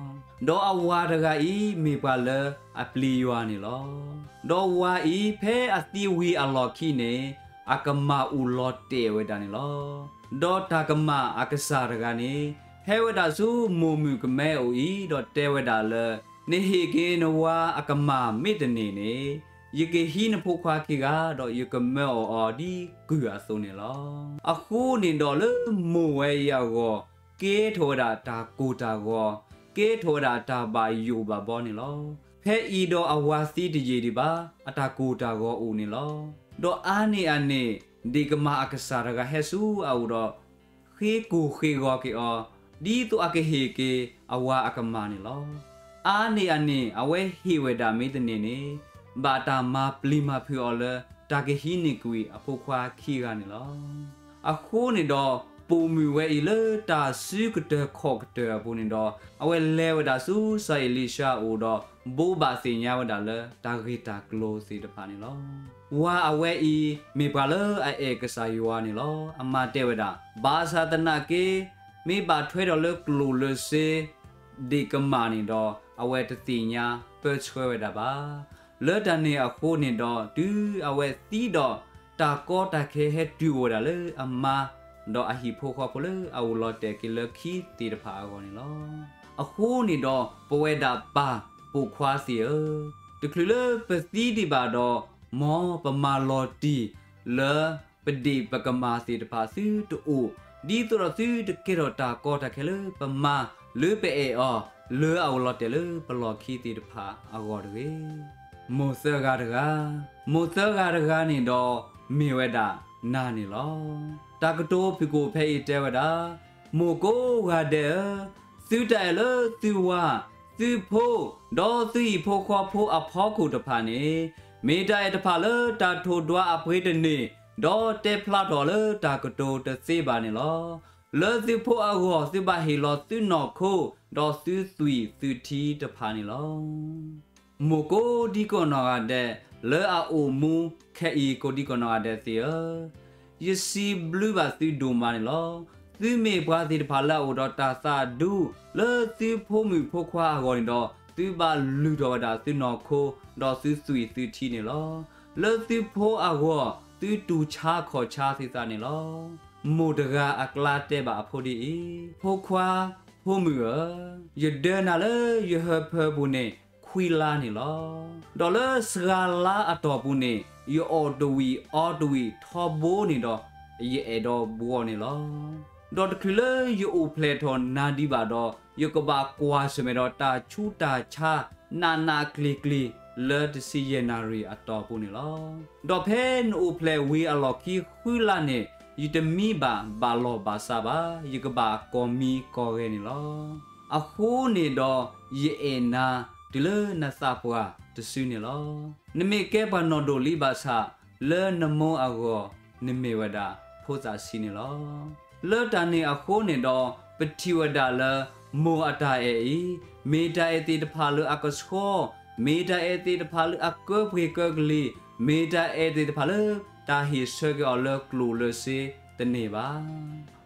ဒီးအဝၤတဂၤအံၤမ့ၢ်ပှၤလၢအပျံၤယွၤန့ၣ်လီၤ. ဒီးဝၤအံၤဖဲအသံဝံၤအလီၢ်ခံန့ၣ် အကမၢ်အိၣ်လီၤတဲာ်ဝဲဒၣ်န့ၣ်လီၤ. ဒီးတၢ်ကမၢ်အကစၢ်တဂၤန့ၣ် ဟဲဝဲဒၣ်ဆူမိၢ်မုၣ်ကမဲအိၣ်အံၤ ဒီးတဲဝဲဒၣ်လၢ နဟ့ၣ်က့ၤနဝၤအကမၢ်မ့ၢ်တန့ၢ်န့ၣ် ယကဟံးနဖိခွါခံဂၤ ဒီးယကမၢအီၣ်အီၤဒ်ကုၢ်အသိးန့ၣ်လီၤ. အဃိန့ၣ်ဒီးလၢမိၢ်ဝဲအံၤအဂီၢ် ကဲထီၣ်ဝဲဒၣ်တၢ်ကိၢ်တၢ်ဂီၤ, ကဲထီၣ်ဝဲဒၣ်တၢ်ဘၣ်ယိၣ်ဘၣ်ဘီန့ၣ်လီၤ. ဖဲအံၤဒီးအဝၤသံတယံာ်ဒံးဘၣ် အတၢ်ကိၢ်တၢ်ဂီၤအိၣ်န့ၣ်လီၤ. ဒီးအါန့ၢ်အန့ၣ် ဒ့ၣ်ကမၢ်အကစၢ်တဂၤဟဲဆူအအိၣ်ဒီး ဃ့ကိၢ်ဃ့ဂီၤက့ၤအီၤ ဒ်သိးအကဟ့ၣ်က့ၤအဝၤအကမၢ်န့ၣ်လီၤ. အါန့ၢ်အန့ၣ် အဝဲဟ့ၣ်ဝဲဒၣ်မ့ၢ်တန့ၢ်န့ၣ် ဘၣ်တၢ်မၤပျံၤမၤဖုးအီၤလၢ တၢ်ကဟံးန့ၢ်ကွံာ်အဖိခွါခံဂၤန့ၣ်လီၤ. အဃိန့ၣ်ဒီး ပိာ်မုၣ်ဝဲအံၤလၢတၢ်စုကတၢၢ်ခီၣ်ကတၢၢ်အပူၤန့ၣ်ဒီး အဝဲလဲၤဝဲဒၣ်ဆူစီၤအ့လံၡါအအိၣ်ဒီး ဘိးဘၣ်သ့ၣ်ညါဝဲဒၣ်လၢတၢ်ဂ့ၢ်တၢ်ကျိၤသ့ၣ်တဖၣ်န့ၣ်လီၤ. ဝၤအဝဲအံၤ မ့ၢ်ပှၤလၢအအဲၣ်ကစၢ်ယွၤန့ၣ်လီၤ. အမၤတဲဝဲဒၣ် ဘၣ်ဆၣ်သနာ်က့ မ့ၢ်ဘၣ်ထွဲဒီးလၢကျိၣ်လၢစ့ ဒ့ၣ်ကမၢ်န့ၣ်ဒီး အဝဲတသ့ၣ်ညါပၢဆှၢဝဲဒၣ်ဘၣ်. လၢတၢ်န့ၣ်အဃိန့ၣ်ဒီး တုၤအဝဲသံဒီး တၢ်ကီတၢ်ခဲဟဲတုၤအိၣ်ဝဲဒၣ်လၢအမါ ဒီးအဟံၣ်ဖိဃီဖိလၢအအိၣ်လီၤတဲာ်က့ၤလၢခံသ့ၣ်တဖၣ်အဂီၢ်န့ၣ်လီၤ. အဃိန့ၣ်ဒီး ပဝဲဒၣ်ပၢ်ပိာ်ခွါသ့ၣ်ဧၢ, တချုးလၢပသံဒံးဘၣ်ဒီး မ်ပမၤလီၤတံၢ်လၢ ပဒ့ၣ်ပကမၢ်သ့ၣ်တဖၣ်သုတအိၣ်, ဒ်သိးဒီးသုတကဲထီၣ်တၢ်ကီတၢ်ခဲလၢပမါ လၢပအဲၣ်အီၤ လၢအအိၣ်လီၤတဲာ်လၢပလီၢ်ခံသ့ၣ်တဖၣ်အဂီၢ်တဂ့ၤ. မိၢ်သၢဂၤတဂၤ, မိၢ်သၢဂၤတဂၤန့ၣ်ဒီး မ့ၢ်ဝဲဒၣ်နၤန့ၣ်လီၤ. တၢ်ကတိၤဖုၣ်ကိာ်ဖဲအံၤတဲဝဲဒၣ်, မိၢ်ကိးဂၤဒဲးဧၢ, သုတၢ်အဲၣ်လၢသုဝၤ, သုဖိ, ဒီးသုဟံၣ်ဖိဃီဖိအဖီခိၣ်တဖၣ်န့ၣ် မ့ၢ်တၢ်အဲၣ်တဖၣ်လၢတၢ်ထိၣ်ဒွးအပှ့ၤတန့ၢ်, ဒီးတဲဖျါထီၣ်လၢတၢ်ကတိၤတသ့ဘၣ်န့ၣ်လီၤ. လၢသုဖိအဂီၢ် သုဘၣ်ဟ့ၣ်လီၤသုနီၢ်ခိ ဒီးသုသွံၣ်သုထံတဖၣ်န့ၣ်လီၤ. မိၢ်ကိးဒံကနီၢ်ဂၤဒဲး လၢအအိၣ်မူခဲအံၤ ကိးဒံကနီၢ်ဂၤဒဲးသ့ၣ်ဧၢ, ယစံးဘျုးဘၣ်သုဒိၣ်မးန့ၣ်လီၤ. သုမ့ၢ်ပှၤသ့ၣ်တဖၣ်လၢအအိၣ်ဒီးတၢ်သးဒူ လၢသုဖိမုၣ်ဖိခွါအဂီၢ်န့ၣ်ဒီး သုဘၣ်လုၢ်ထီၣ်ဝဲဒၣ်သုနီၢ်ခိ ဒီးသုသွံၣ်သုထံန့ၣ်လီၤ. လၢသုဖိအဂီၢ် သုတူၢ်ဆါခီၣ်ဆါသုသးန့ၣ်လီၤ. မိၢ်တဂၤအကျါတဲဘၣ်အဖိဒ်အံၤ, ဖိခွါ, ဖိမုၣ်ဧၢ, ယဒၢနၤလၢယဟၢဖၢပူၤန့ၣ် ခွံလါန့ၣ်လီၤ. ဒီးလၢစှၤလါအတီၢ်ပူၤန့ၣ် ယအီၣ်တဝံၣ်အီတဝံၣ်ထီဘိန့ၣ်ဒီး ယအဲၣ်ဒိးဘှီန့ၣ်လီၤ. ဒီးတချုးလၢယအိၣ်ဖျဲၣ်ထီၣ်နၤဒံးဘၣ်ဒီး ယကဘၣ်ကွၢ်ဆၢၣ်မဲာ်ဒီးတၢ်ဆူးတၢ်ဆါ နးနးကျံၤကျံၤ လၢတဆံယဲၢ်နၣ်ရံၣ်အတီၢ်ပူၤန့ၣ်လီၤ. ဒီးဖဲနအိၣ်ဖျဲၣ်ဝံၤအလီၢ်ခံဃုလါန့ၣ် ယတမံဘၣ်ဘၣ်လီၢ်ဘၣ်စးဘၣ်, ယကဘၣ်ကီၢ်မံကီၢ်ဂဲၤန့ၣ်လီၤ. အဃိန့ၣ်ဒီး ယအဲၣ်နၤတုၤလၢနသးပှၢ်တစုန့ၣ်လီၤ. နမ့ၢ်ကဲပှၤနီၢ်ဒိၣ်လံဘၣ်ဆၣ် လၢနမိၢ်အဂီၢ် နမ့ၢ်ဝဲဒၣ်ဖိသၣ်ဆံးန့ၣ်လီၤ. လၢတၢ်န့ၣ်အဃိန့ၣ်ဒီး ပထံၣ်ဝဲဒၣ်လၢ မိၢ်အတၢ်အဲၣ်အံၤ မ့ၢ်တၢ်အဲၣ်သ့ၣ်တဖၣ်လၢအကဆှီ, မ့ၢ်တၢ်အဲၣ်သ့ၣ်တဖၣ်လၢအကၢပှ့ၤကၢကလံၤ, မ့ၢ်တၢ်အဲၣ်သ့ၣ်တဖၣ်လၢ တၢ်ဟ့ၣ်ဆၢက့ၤအီၤလၢကျိၣ်လၢစ့တန့ၢ်ဘၣ်.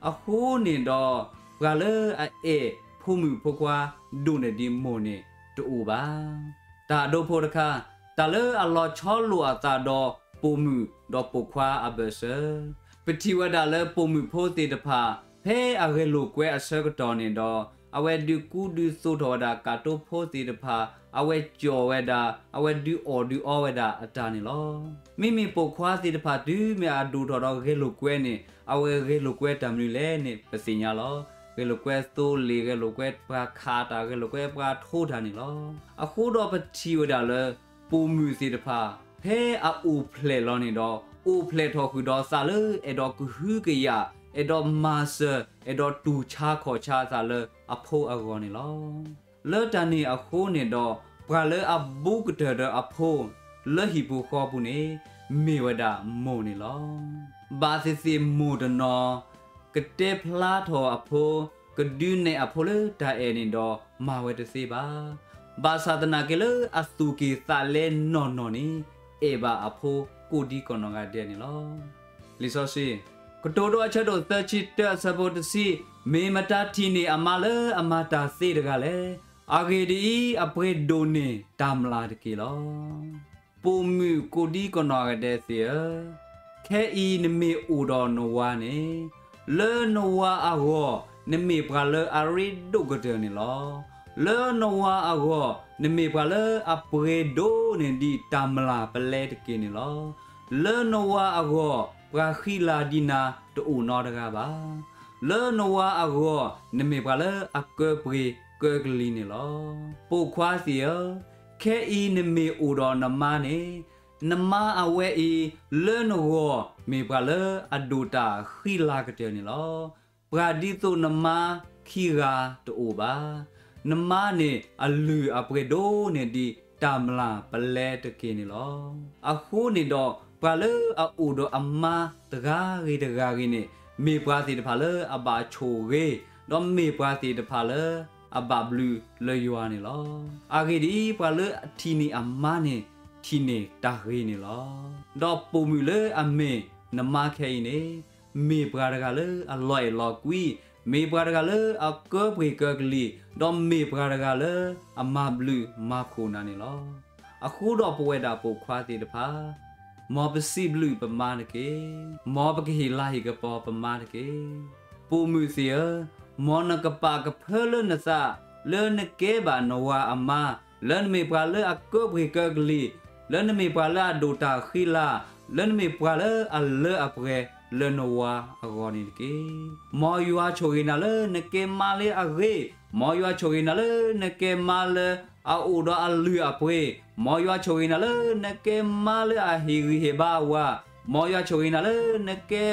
အဃိန့ၣ်ဒီး ပှၤလၢအအဲၣ်ဖိမုၣ်ဖိခွါဒိၣ်န့ၢ်ဒံးမိၢ်န့ၣ်တအိၣ်ဘၣ်. တၢ်ဒိဖိတခါ, တၢ်လၢအလီၤဆီလိာ်အသးဒီးပိာ်မုၣ်ဒီးပိာ်ခွါအဘၢၣ်စၢၤ, ပထံၣ်ဝဲဒၣ်လၢပိာ်မုၣ်ဖိသ့ၣ်တဖၣ် ဖဲအဂဲၤလိာ်ကွဲအဆၢကတီၢ်န့ၣ်ဒီး အဝဲဒုးကူဒုးသိးထီၣ်ဝဲဒၣ်ကးတိဖိသ့ၣ်တဖၣ်, အဝဲကၠီၣ်ဝဲဒၣ်, အဝဲဒုးအီၣ်ဒုးအီဝဲဒၣ်အတၢ်န့ၣ်လီၤ. မ့မ့ၢ်ပိာ်ခွါသ့ၣ်တဖၣ်တုၤမ့ၢ်အဒိၣ်ထီၣ်ဒီးဂဲၤလိာ်ကွဲန့ၣ် အဝဲဂဲၤလိာ်ကွဲတၢ်မနုၤလဲၣ်န့ၣ် ပသ့ၣ်ညါလီၤ. ဂဲၤလိာ်ကွဲသိလ့ၣ်, ဂဲၤလိာ်ကွဲပှၤခးတၢ်, ဂဲၤလိာ်ကွဲပှၤထိတၢ်န့ၣ်လီၤ. အဃိဒီးပထံၣ်ဝဲဒၣ်လၢ ပိာ်မုၣ်သ့ၣ်တဖၣ် ဖဲအအိၣ်ဖျဲၣ်လီၤန့ၣ်ဒီး အိၣ်ဖျဲၣ်ထီၣ်ဃုာ်ဒီးသးလၢအဲၣ်ဒိးကဟုကယာ်, အဲၣ်ဒိးမၤစၢၤ, အဲၣ်ဒိးတူၢ်ဆါခီၣ်ဆါသးလၢအဖိအဂီၢ်န့ၣ်လီၤ. လၢတၢ်န့ၣ်အဃိန့ၣ်ဒီး ပှၤလၢအဘူးကတၢၢ်ဒီးအဖိ လၢဟံၣ်ပူၤဃီပူၤန့ၣ် မ့ၢ်ဝဲဒၣ်မိၢ်န့ၣ်လီၤ. ဘၣ်သ့ၣ်သ့ၣ်မိၢ်တနီၤ ကတဲဖျါထီၣ်အဖိ, ကဒုးနဲၣ်အဖိလၢတၢ်အဲၣ်န့ၣ်ဒီး မၤဝဲတသ့ဘၣ်. ဘၣ်ဆၣ်သနာ်က့လၢအသူၣ်က့ၣ်သးလဲနီၢ်နီၢ်န့ၣ် အဲၣ်ဘၣ်အဖိကိးဒံကနီၢ်ဂၤဒဲးန့ၣ်လီၤ. လံာ်စီဆှံ, က ကတိၤဒိအဆၢဒိၣ်သၢဆံတၢအဆၢဖိတဆံ, မ့ၢ်မတၤထံၣ်န့ၢ်အမါလၢအမၤတၢ်သ့တဂၤလဲၣ်. အဂ့ၢ်ဒ်အံၤ, အပှ့ၤဒိၣ်န့ၢ်တၢ်မျၢ်တက့ၢ်လီၤ. ပိာ်မုၣ်ကိးဒံကနီၢ်ဂၤဒဲးသ့ၣ်ဧၢ, ခဲအံၤနမ့ၢ်အိၣ်ဒီးနဝၤန့ၣ်, လၢနဝၤအဂီၢ် နမ့ၢ်ပှၤလၢအရ့ဒိၣ်ကတၢၢ်န့ၣ်လီၤ. လၢနဝၤအဂီၢ် နမ့ၢ်ပှၤလၢအပှ့ၤဒိၣ်န့ၢ်ဒံးတၢ်မျၢ်ပလဲတက့ၢ်န့ၣ်လီၤ. လၢနဝၤအဂီၢ် ပှၤဃံလၤဒံးနၤတအိၣ်နီတဂၤဘၣ်. လၢနဝၤအဂီၢ် နမ့ၢ်ပှၤလၢအကၢပှ့ၤကၢကလံၤန့ၣ်လီၤ. ပိာ်ခွါသ့ၣ်ဧၢ, ခဲအံၤနမ့ၢ်အိၣ်ဒီးနမါန့ၣ်, နမါအဝဲအံၤ လၢနဂီၢ်မ့ၢ်ပှၤလၢအဒိၣ်တၢ်ဃံလၤကတၢၢ်န့ၣ်လီၤ. ပှၤဒ်သိးနမါခံဂၤတအိၣ်ဘၣ်. နမါန့ၣ်အလုၢ်အပှ့ၤဒိၣ်န့ၢ်ဒံးတၢ်မျၢ်ပလဲတက့ၢ်န့ၣ်လီၤ. အဃိန့ၣ်ဒီး ပှၤလၢအအိၣ်ဒီးအမါတဂၤဂ့ၤတဂၤဂ့ၤန့ၣ် မ့ၢ်ပှၤသ့ၣ်တဖၣ်လၢအဘၣ်ဆိၣ်ဂ့ၤ, ဒီးမ့ၢ်ပှၤသ့ၣ်တဖၣ်လၢအဘၣ်ဘျုးလၢယွၤန့ၣ်လီၤ. အဂ့ၢ်ဒ်အံၤ, ပှၤလၢအထံၣ်န့ၢ်အမါန့ၣ် ထံၣ်န့ၢ်တၢ်ဂ့ၤန့ၣ်လီၤ. ဒီးပိာ်မုၣ်လၢအမ့ၢ်နမါခဲအံၤန့ၣ် မ့ၢ်ပှၤတဂၤလၢအလီၤအဲၣ်လီၤကွံ, မ့ၢ်ပှၤတဂၤလၢအကၢပှ့ၤကၢကလံၤ, ဒီးမ့ၢ်ပှၤတဂၤလၢအမၤဘျုးမၤဖှိၣ်နၤန့ၣ်လီၤ. အဃိဒီးပဝဲဒၣ်ပိာ်ခွါသ့ၣ်တဖၣ်, မ်ပစံးဘျုးပမါတက့ၢ်. မ်ပကဟ့ၣ်လၤဟ့ၣ်ကပီၤပမါတက့ၢ်. ပိာ်မုၣ်သ့ၣ်ဧၢ, မ်နကပာ်ကဖၢလၢနသး လၢနကဲဘၣ်နဝၤအမါ, လၢနမ့ၢ်ပှၤလၢအကၢပှ့ၤကၢကလံၤ, လၢနမ့ၢ်ပှၤလၢအဒိၣ်တၢ်ဃံလၤ, လၢနမ့ၢ်ပှၤလၢအလၢအပှဲၤလၢနဝၤအဂီၢ်န့ၣ်တက့ၢ်. မ်ယွၤဆိၣ်ဂ့ၤနၤလၢနကဲမါလၢအဂ့ၤ, မ်ယွၤဆိၣ်ဂ့ၤနၤလၢနကဲမါလၢအအိၣ်ဒီးအလုၢ်အပှ့ၤ, မ်ယွၤဆိၣ်ဂ့ၤနၤလၢနကဲမါလၢအဟ့ၣ်ဂံၢ်ဟ့ၣ်ဘါအဝၤ, မ်ယွၤဆိၣ်ဂ့ၤနၤလၢနကဲ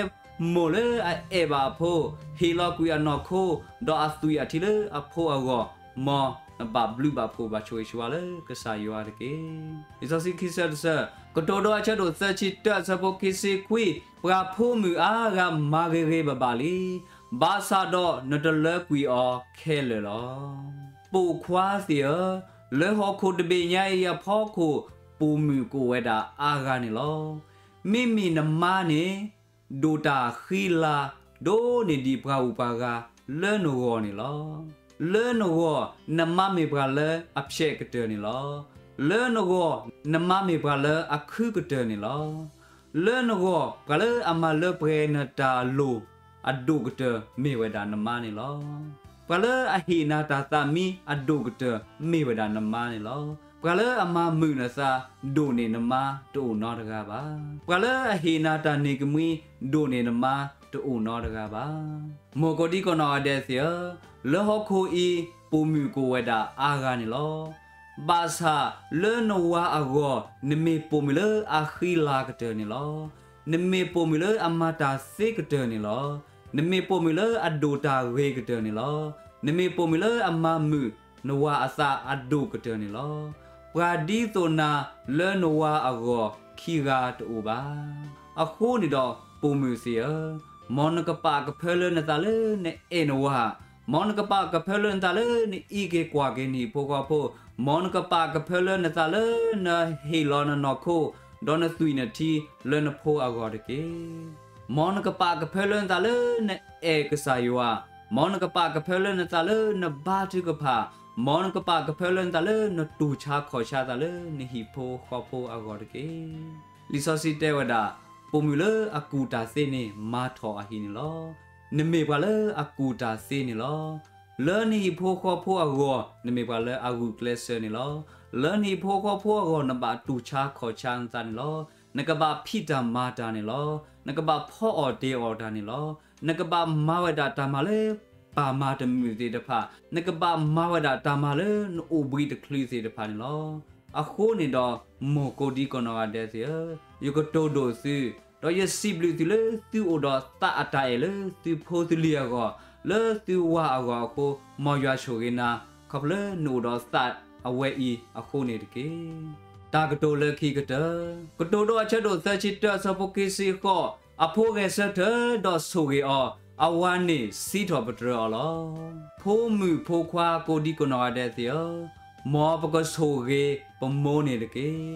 မိၢ်လၢအအဲၣ်ဘၣ်အဖိ, ဟ့ၣ်လီၤကွံာ်အနီၢ်ခိ, ဒီးအသွံၣ်အထံလၢအဖိအဂီၢ်, မ်နဘၣ်ဘျုးဘၣ်ဖှိၣ်ဘၣ်ဆိၣ်ဂ့ၤဆိၣ်ဝါလၢကစၢ်ယွၤတက့ၢ်. လံာ်စီဆှံခံဆၢတဆၢ, ကတိၤဒိအဆၢဒိၣ်သၢဆံတၢအဆၢဖိခံဆံခွံ, ပှၤဖိမုၣ်အါဂၤမၤဂ့ၤဂ့ၤဘၣ်ဘၣ်လံ, ဘၣ်ဆၣ်ဒီးနတလၢကွံာ်အီၤခဲလၢာ်လီၤ. ပိာ်ခွါသ့ၣ်ဧၢ, လၢဟီၣ်ခိၣ်တဘ့ၣ်ညါအံၤအဖီခိၣ် ပိာ်မုၣ်ကအိၣ်ဝဲဒၣ်အါဂၤန့ၣ်လီၤ. မ့မ့ၢ်နမါန့ၣ် ဒိၣ်တၢ်ဃံလၤဒိၣ်န့ၢ်ဒံးပှၤဂုၤပှၤဂၤလၢနဂီၢ်န့ၣ်လီၤ. လၢနဂီၢ် နမါမ့ၢ်ပှၤလၢအဖျဲးကတၢၢ်န့ၣ်လီၤ. လၢနဂီၢ် နမါမ့ၢ်ပှၤလၢအခုကတၢၢ်န့ၣ်လီၤ. လၢနဂီၢ် ပှၤလၢအမၤလၢပှဲၤနတၢ်လိၣ်အဒိၣ်ကတၢၢ်မ့ၢ်ဝဲဒၣ်နမါန့ၣ်လီၤ. ပှၤလၢအဟ့ၣ်နၤတၢ်သးမံအဒိၣ်ကတၢၢ်မ့ၢ်ဝဲဒၣ်နမါန့ၣ်လီၤ. ပှၤလၢအမၤမုာ်နသးဒိၣ်န့ၢ်နမါတအိၣ်နီတဂၤဘၣ်. ပှၤလၢအဟ့ၣ်နၤတၢ်န့ၢ်ကမှံဒိၣ်န့ၢ်နမါတအိၣ်နီတဂၤဘၣ်. မိၢ်ကိးဒံကနီၢ်ဂၤဒဲးသ့ၣ်ဧၢ, လၢဟီၣ်ခိၣ်အံၤ ပိာ်မုၣ်ကအိၣ်ဝဲဒၣ်အါဂၤန့ၣ်လီၤ. ဘၣ်ဆၣ်လၢနဝၤအဂီၢ် နမ့ၢ်ပိာ်မုၣ်လၢအဃံလၤကတၢၢ်န့ၣ်လီၤ. နမ့ၢ်ပိာ်မုၣ်လၢအမၤတၢ်သ့ကတၢၢ်န့ၣ်လီၤ. နမ့ၢ်ပိာ်မုၣ်လၢအဒိၣ်တၢ်ဂ့ၤကတၢၢ်န့ၣ်လီၤ. နမ့ၢ်ပိာ်မုၣ်လၢအမၤမုာ်နဝၤအသးအဒိၣ်ကတၢၢ်န့ၣ်လီၤ. ပှၤဒ်သိးနၤလၢနဝၤအဂီၢ်ခံဂၤတအိၣ်ဘၣ်. အဃိန့ၣ်ဒီးပိာ်မုၣ်သ့ၣ်ဧၢ, မ်နကပာ်ကဖၢလၢနသးလၢနအဲၣ်နဝၤ, မ်နကပာ်ကဖၢလၢနသးလၢနအံးက့ၤကွၢ်က့ၤနဟံၣ်ဖိဃီဖိ, မ်နကပာ်ကဖၢလၢနသးလၢနဟ့ၣ်လီၤနနီၢ်ခိ, ဒီးနသွံၣ်နထံလၢနဖိအဂီၢ်တက့ၢ်. မ်နကပာ်ကဖၢလၢနသးလၢနအဲၣ်ကစၢ်ယွၤ, မ်နကပာ်ကဖၢလၢနသးလၢနဘါထုကဖၣ်, မ်နကပာ်ကဖၢလၢနသးလၢနတူၢ်ဆါခီၣ်ဆါသးလၢနဟံၣ်ဖိဃီဖိအဂီၢ်တက့ၢ်. လံာ်စီဆှံတဲဝဲဒၣ်, ပိာ်မုၣ်လၢအကူၣ်တၢ်သ့န့ၣ် မၤထီၣ်အဟံၣ်န့ၣ်လီၤ. နမ့ၢ်ပှၤလၢအကူၣ်တၢ်သ့န့ၣ်လီၤ. လၢနဟံၣ်ဖိဃီဖိအဂီၢ် နမ့ၢ်ပှၤလၢအဂုာ်ကျဲးစၢးန့ၣ်လီၤ. လၢနဟံၣ်ဖိဃီဖိအဂီၢ် နဘၣ်တူၢ်ဆါခီၣ်ဆါနသးန့ၣ်လီၤ. နကဘၣ်ဖံးတၢ်မၤတၢ်န့ၣ်လီၤ. နကဘၣ်ဖီအီၣ်တ့ၤအီၣ်တၢ်န့ၣ်လီၤ. နကဘၣ်မၤဝဲဒၣ်တၢ်မၤလၢပၢ်မၤတမုာ်သ့ၣ်တဖၣ်, နကဘၣ်မၤဝဲဒၣ်တၢ်မၤလၢနအိၣ်ဘှံးတချုးသ့ၣ်တဖၣ်န့ၣ်လီၤ. အဃိန့ၣ်ဒီး မိၢ်ကိးဒံကနီၢ်ဂၤဒဲးသ့ၣ်ဧၢ, ယကတိၤဒိၣ်သု, ဒီးယစံးဘျုးသုလၢသုအိၣ်ဒီးသးအတၢ်အဲၣ်လၢသုဖိသုလံၤအဂီၢ်, လၢသုဝၤအဂီၢ်အဃိ, မ်ယွၤဆိၣ်ဂ့ၤနၤ, ခီဖျိလၢနအိၣ်ဒီးသးအဝဲအံၤအဃိန့ၣ်တက့ၢ်. တၢ်ကတိၤလၢခံကတၢၢ်, ကတိၤဒိအဆၢဒိၣ်သၢဆံတၢအဆၢဖိခံဆံဃိး, အဖိဂဲၤဆၢထၢၣ်ဒီးဆိၣ်ဂ့ၤအီၤ, အဝၤန့ၣ်စံးထီၣ်ပတြၢၤအီၤလီၤ. ဖိမုၣ်ဖိခွါကိးဒံကနီၢ်ဂၤဒဲးသ့ၣ်ဧၢ, မ်ပကဆိၣ်ဂ့ၤပမိၢ်န့ၣ်တက့ၢ်.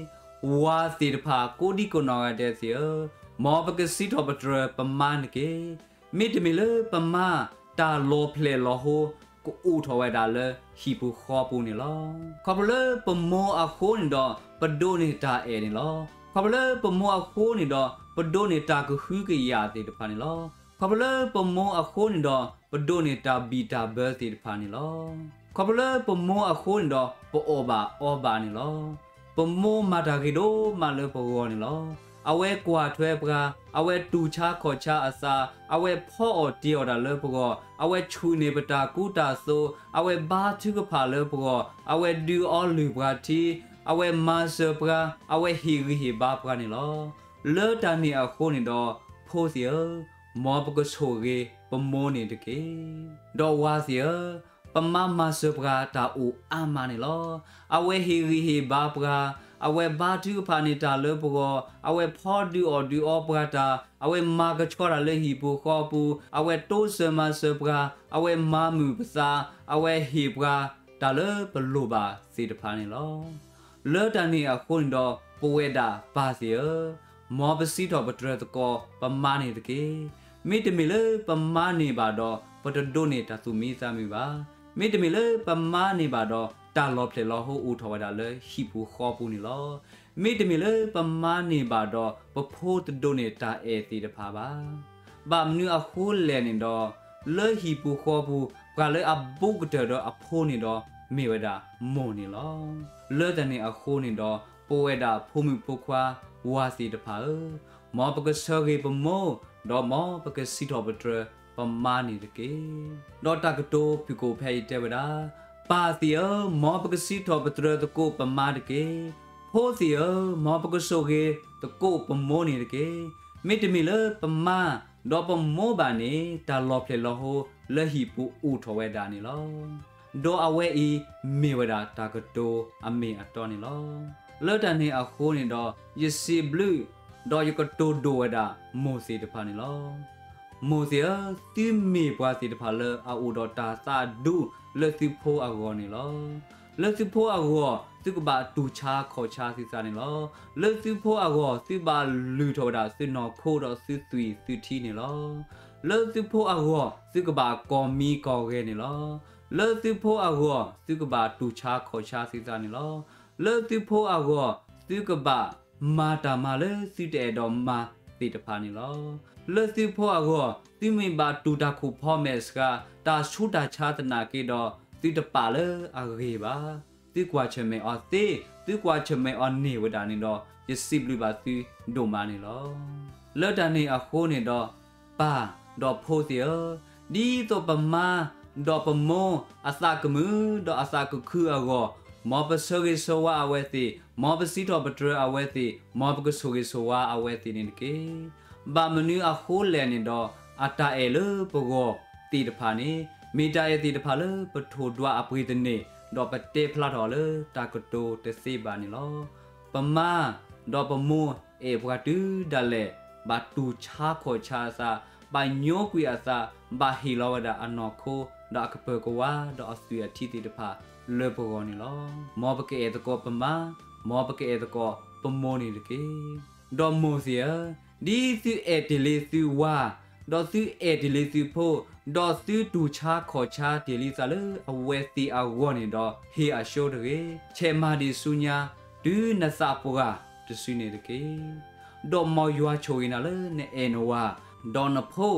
ဝၤသ့ၣ်တဖၣ်ကိးဒံကနီၢ်ဂၤဒဲးသ့ၣ်ဧၢ, မ်ပကစံးထီၣ်ပတြၢၤပမါန့ၣ်တက့ၢ်. မ့တမ့ၢ်လၢပမါ တၢ်လီၤဖျဲၣ်လီၤဟိ ကအိၣ်ထီၣ်ဝဲဒၣ်လၢဟံၣ်ပူၤဃီပူၤန့ၣ်လီၤ. ခီဖျိလၢပမိၢ်အဃိန့ၣ်ဒီး ပဒိးန့ၢ်တၢ်အဲၣ်န့ၣ်လီၤ. ခီဖျိလၢပမိၢ်အဃိန့ၣ်ဒီး ပဒိးန့ၢ်တၢ်ကဟုကယာ်သ့ၣ်တဖၣ်န့ၣ်လီၤ. ခီဖျိလၢပမိၢ်အဃိန့ၣ်ဒီး ပဒိးန့ၢ်တၢ်ဘံၣ်တၢ်ဘၢသ့ၣ်တဖၣ်န့ၣ်လီၤ. ခီဖျိလၢပမိၢ်အဃိန့ၣ်ဒီး ပအီၣ်ဘၣ်အီဘၣ်န့ၣ်လီၤ. ပမိၢ်မၤတၢ်ဂ့ၤဒိၣ်မးလၢပဂီၢ်န့ၣ်လီၤ. အဝဲကွၢ်ထွဲပှၤ, အဝဲတူၢ်ဆါခီၣ်ဆါအသး, အဝဲဖီအီၣ်တ့ၤအီၣ်တၢ်လၢပဂီၢ်, အဝဲဆူၣ်န့ၢ်ပတၢ်ကူတၢ်သိး, အဝဲဘါထုကဖၣ်လၢပဂီၢ်, အဝဲဒုးအီလုၢ်ပှၤထံ, အဝဲမၤစၢၤပှၤ, အဝဲဟ့ၣ်ဂံၢ်ဟ့ၣ်ဘါပှၤန့ၣ်လီၤ. လၢတၢ်န့ၣ်အဃိန့ၣ်ဒီး ဖိသ့ၣ်ဧၢ, မ်ပကဆိၣ်ဂ့ၤပမိၢ်န့ၣ်တက့ၢ်. ဒီးဝၤသ့ၣ်ဧၢ, ပမါမၤစၢၤပှၤတၢ်အိၣ်အါမးန့ၣ်လီၤ. အဝဲဟ့ၣ်ဂံၢ်ဟ့ၣ်ဘါပှၤ, အဝဲဘါထုကဖၣ်န့ၢ်တၢ်လၢပဂီၢ်, အဝဲဖီဒုးအီၣ်ဒုးအီပှၤတၢ်, အဝဲမၤကဆှီတၢ်လၢဟံၣ်ပူၤဃီပူၤ, အဝဲတိစၢၤမၤစၢၤပှၤ, အဝဲမၤမုာ်ပသး, အဝဲဟ့ၣ်ပှၤတၢ်လၢပလိၣ်ဘၣ်သ့ၣ်တဖၣ်န့ၣ်လီၤ. လၢတၢ်န့ၣ်အဃိန့ၣ်ဒီး ပဝဲဒၣ်ပၢ်သ့ၣ်ဧၢ, မ်ပစံးထီၣ်ပတြၢၤသကိးပမါန့ၣ်တက့ၢ်. မ့တမ့ၢ်လၢပမါန့ၢ်ဘၣ်ဒီး ပတဒိးန့ၢ်တၢ်သူၣ်မံသးမုာ်ဘၣ်. မ့တမ့ၢ်လၢပမါန့ၢ်ဘၣ်ဒီး တၢ်လီၤဖျဲၣ်လီၤဟိအိၣ်ထီၣ်ဝဲဒၣ်လၢဟံၣ်ပူၤဃီပူၤန့ၣ်လီၤ. မ့တမ့ၢ်လၢပမါန့ၢ်ဘၣ်ဒီး ပဖိတဒိးန့ၢ်တၢ်အဲၣ်သ့ၣ်တဖၣ်ဘၣ်. ဘၣ်မနုၤအဃိလဲၣ်န့ၣ်ဒီး လၢဟံၣ်ပူၤဃီပူၤ ပှၤလၢအဘူးကတၢၢ်ဒီးအဖိန့ၣ်ဒီး မ့ၢ်ဝဲဒၣ်မိၢ်န့ၣ်လီၤ. လၢတၢ်န့ၣ်အဃိန့ၣ်ဒီး ပဝဲဒၣ်ဖိမုၣ်ဖိခွါဝၤသ့ၣ်တဖၣ်ဧၢ, မ်ပကဆၢဂ့ၤပမိၢ်, ဒီးမ်ပကစံးထီၣ်ပတြၢၤပမါန့ၣ်တက့ၢ်. ဒီးတၢ်ကတိၤဖုၣ်ကိာ်ဖဲအံၤတဲဝဲဒၣ်, ပၢ်သ့ၣ်ဧၢ, မ်ပကစံးထီၣ်ပတြၢၤသကိးပမါတက့ၢ်. ဖိသ့ၣ်ဧၢ, မ်ပကဆိၣ်ဂ့ၤသကိးပမိၢ်န့ၣ်တက့ၢ်. မ့တမ့ၢ်လၢပမါ ဒီးပမိၢ်ဘၣ်န့ၣ် တၢ်လီၤဖျဲၣ်လီၤဟိလၢဟံၣ်ပူၤအိၣ်ထီၣ်ဝဲဒၣ်န့ၣ်လီၤ. ဒီးအဝဲအံၤမ့ၢ်ဝဲဒၣ်တၢ်ကတိၤအမ့ၢ်အတီန့ၣ်လီၤ. လၢတၢ်န့ၣ်အဃိန့ၣ်ဒီး ယစံးဘျုး ဒီးယကတိၤဒိၣ်ဝဲဒၣ်မိၢ်သ့ၣ်တဖၣ်န့ၣ်လီၤ. မိၢ်သ့ၣ်ဧၢ, သုမ့ၢ်ပှၤသ့ၣ်တဖၣ်လၢအအိၣ်ဒီးတၢ်သးဒူလၢသုဖိအဂီၢ်န့ၣ်လီၤ. လၢသုဖိအဂီၢ် သုကဘၣ်တူၢ်ဆါခီၣ်ဆါသုသးန့ၣ်လီၤ. လၢသုဖိအဂီၢ် သုဘၣ်လုၢ်ထီၣ်ဝဲဒၣ်သုနီၢ်ခိဒီးသုသွံၣ်သုထံန့ၣ်လီၤ. လၢသုဖိအဂီၢ် သုကဘၣ်ကီၢ်မံကီၢ်ဂဲၤန့ၣ်လီၤ. လၢသုဖိအဂီၢ် သုကဘၣ်တူၢ်ဆါခီၣ်ဆါသုသးန့ၣ်လီၤ. လၢသုဖိအဂီၢ် သုကဘၣ်မၤတၢ်မၤလၢသုတအဲၣ်ဒိးမၤသ့ၣ်တဖၣ်န့ၣ်လီၤ. လၢသုဖိအဂီၢ် သုမ့ၢ်ဘၣ်တူၢ်တၢ်ခိၣ်ဖီမဲာ်ဆှး တၢ်ဆူးတၢ်ဆါသနာ်က့ဒီး သုတပာ်လၢအဂ့ၤဘၣ်. သုကွၢ်ဆၢၣ်မဲာ်အီၤသ့, သုကွၢ်ဆၢၣ်မဲာ်အီၤန့ၢ်ဝဲဒၣ်န့ၣ်ဒီး ယစံးဘျုးဘၣ်သုဒိၣ်မးန့ၣ်လီၤ. လၢတၢ်န့ၣ်အဃိန့ၣ်ဒီး ပၢ်ဒီးဖိသ့ၣ်ဧၢ, ဒ်သိးပမါ ဒီးပမိၢ်အသးကမုာ် ဒီးအသးကခုအဂီၢ်, မ်ပဆၢဂ့ၤဆၢဝါအဝဲသ့ၣ်, မ်ပစံးထီၣ်ပတြၢၤအဝဲသ့ၣ်, မ်ပကဆိၣ်ဂ့ၤဆိၣ်ဝါအဝဲသ့ၣ်န့ၣ်တက့ၢ်. ဘၣ်မနုၤအဃိလဲၣ်န့ၣ်ဒီး အတၢ်အဲၣ်လၢပဂီၢ်သ့ၣ်တဖၣ်န့ၣ် မ့ၢ်တၢ်အဲၣ်သ့ၣ်တဖၣ်လၢပထိၣ်ဒွးအပှ့ၤသန့ၣ်, ဒီးပတဲဖျါထီၣ်အီၤလၢတၢ်ကတိၤတသ့ဘၣ်န့ၣ်လီၤ. ပမါ ဒီးပမိၢ်အဲၣ်ပှၤတုၤဒၣ်လဲာ်, ဘၣ်တူၢ်ဆါခီၣ်ဆါအသး, ဘၣ်ညိကွံာ်အသး, ဘၣ်ဟ့ၣ်လီၤဝဲဒၣ်အနီၢ်ခိ, ဒီးအကပၢၤကဝါ, ဒီးအသွံၣ်အထံသ့ၣ်တဖၣ်လၢပဂီၢ်န့ၣ်လီၤ. မ်ပကအဲၣ်သကိးပမါ, မ်ပကအဲၣ်သကိးပမိၢ်န့ၣ်တက့ၢ်. ဒီးမိၢ်သ့ၣ်ဧၢ, ဒ်သုအဲၣ်တ့ၢ်လံသုဝၤ, ဒီးသုအဲၣ်တ့ၢ်လံသုဖိ, ဒီးသုတူၢ်ဆါခီၣ်ဆါတ့ၢ်လံသးလၢအဝဲသ့ၣ်အဂီၢ်န့ၣ်ဒီး, ဟ့ၣ်အဆှိတဂ့ၤ, ဆဲးမၤဒံးဆူညါ, တုၤနသးပှၢ်တစုန့ၣ်တက့ၢ်. ဒီးမ်ယွၤဆိၣ်ဂ့ၤနၤလၢနအဲၣ်နဝၤ, ဒီးနဖိ,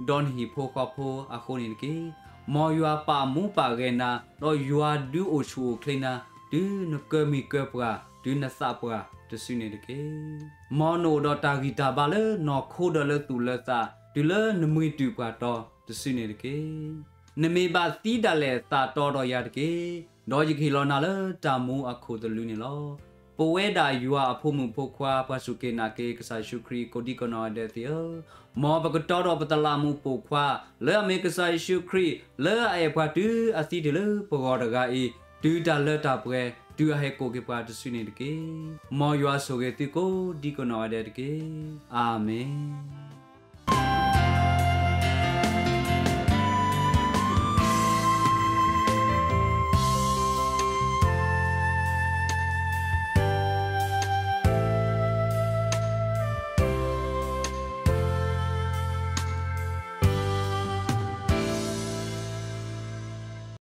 ဒီးနဟံၣ်ဖိဃီဖိအဃိန့ၣ်တက့ၢ်. မ်ယွၤပာ်မူပာ်ဂဲၤနၤ, ဒီးယွၤဒုးအိၣ်ဆူၣ်အိၣ်ချ့နၤ, တုၤနကၢမံၤကၢပှၢ်, တုၤနသးပှၢ်တစုန့ၣ်တက့ၢ်. မ်နအိၣ်ဒီးတၢ်ဂံၢ်တၢ်ဘါလၢနီၢ်ခိဒီးလၢသူၣ်လၢသး, တုၤလၢနမှံတုၤပှၢ်တီတစုန့ၣ်တက့ၢ်. နမ့ၢ်ဘၣ်သံဒၣ်လဲာ်သးတီဒီးယၤတက့ၢ်, ဒီးယကဟ့ၣ်လီၤနၤလၢတၢ်မူအခိၣ်သလုးန့ၣ်လီၤ. ပဝဲဒၣ်ယွၤအဖိမုၣ်ဖိခွါ ပှၤစူၢ်က့ၤနာ်က့ၤ ကစၢ်ယ့ၣ်ၡူးခရံာ်ကိးဒံကနီၢ်ဂၤဒဲးသ့ၣ်ဧၢ, မ်ပကတီဒီးပတလးမူးပိာ်ခွါ, လၢအမ့ၢ်ကစၢ်ယ့ၣ်ၡူးခရံာ်, လၢအအဲၣ်ပှၤတုၤအသံတ့ၢ်လၢပဂီၢ်တဂၤအံၤ, တုၤတၢ်လၢတၢ်ပှဲၤ, တုၤအဟဲကိးက့ၤပှၤတစုန့ၣ်တက့ၢ်. မ်ယွၤဆိၣ်ဂ့ၤသုကိးဒံကနီၢ်ဂၤဒဲးတက့ၢ်. အၤမ့ၣ်.